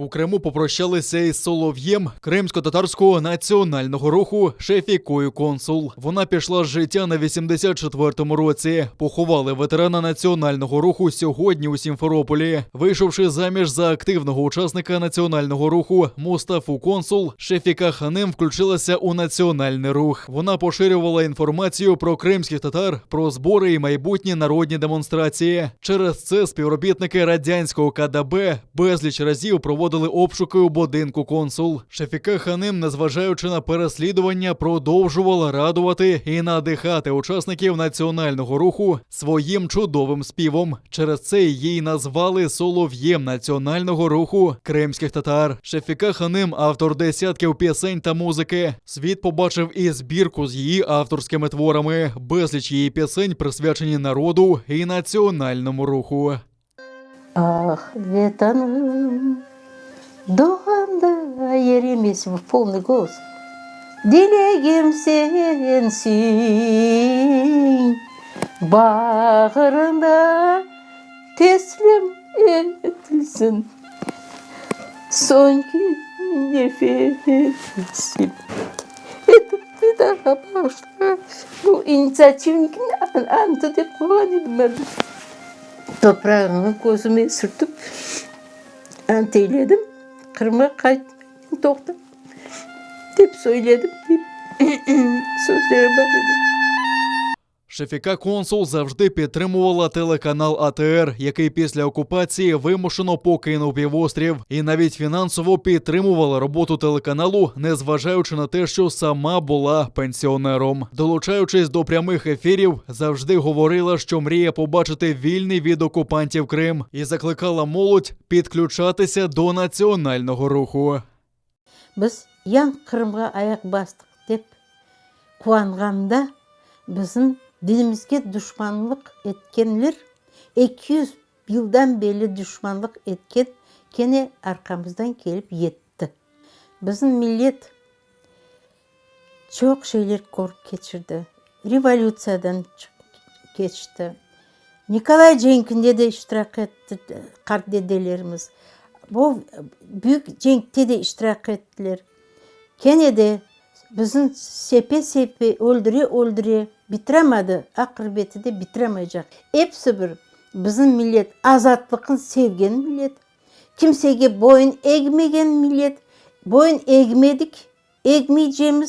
У Криму попрощалися із Солов'єм кримсько-татарського національного руху Шефікою Консул. Вона пішла з життя на 84-му році. Поховали ветерана національного руху сьогодні у Сімферополі. Вийшовши заміж за активного учасника національного руху Мустафу Консул, Шефіка Ханим включилася у національний рух. Вона поширювала інформацію про кримських татар, про збори і майбутні народні демонстрації. Через це співробітники радянського КДБ безліч разів проводили обшуки у будинку консул. Шефіка Ханим, незважаючи на переслідування, продовжувала радувати і надихати учасників національного руху своїм чудовим співом. Через це її назвали солов'єм національного руху кримських татар. Шефіка Ханим, автор десятків пісень та музики. Світ побачив і збірку з її авторськими творами. Безліч її пісень присвячені народу і національному руху. Ah, Vetanım, doğğanda yerimiz в полный голос. Dilegim sensiñ, bağrıñda teslim etilsin soñki nefesim. Etip Vetanğa bağışla. Bu инициативник antı dep qoyğan edim ben. Toprağını közüme sürtip ant eyledim, Qırımğa qaytmayım, toqta, dep söyledim, dep sözleri bar edi. Шефіка Консул завжди підтримувала телеканал АТР, який після окупації вимушено покинув півострів, і навіть фінансово підтримувала роботу телеканалу, незважаючи на те, що сама була пенсіонером. Долучаючись до прямих ефірів, завжди говорила, що мріє побачити вільний від окупантів Крим, і закликала молодь підключатися до національного руху. Biz yañı Qırımğa ayaq bastıq dep quvanğanda bizim dinimizge duşmanlıq etkenler 200 yıldan berli duşmanlıq etken kene arqamızdan kelip yetti. Bizim millet çoq şeyler körip keçirdi. Revolütsiyadan keçti. Nikolay cenkinde de iştirak etti qart dedelerimiz. Bu büyük cenkte de iştirak ettiler. Kene de bizim sepe-sepe öldüre öldüre bitiremedi, aqıbeti de bitiremeycek. Episi bir bizim millet azatlıqnı sevgen millet, kimsege boyun egmegen millet, boyun egmedik, egmeycemiz.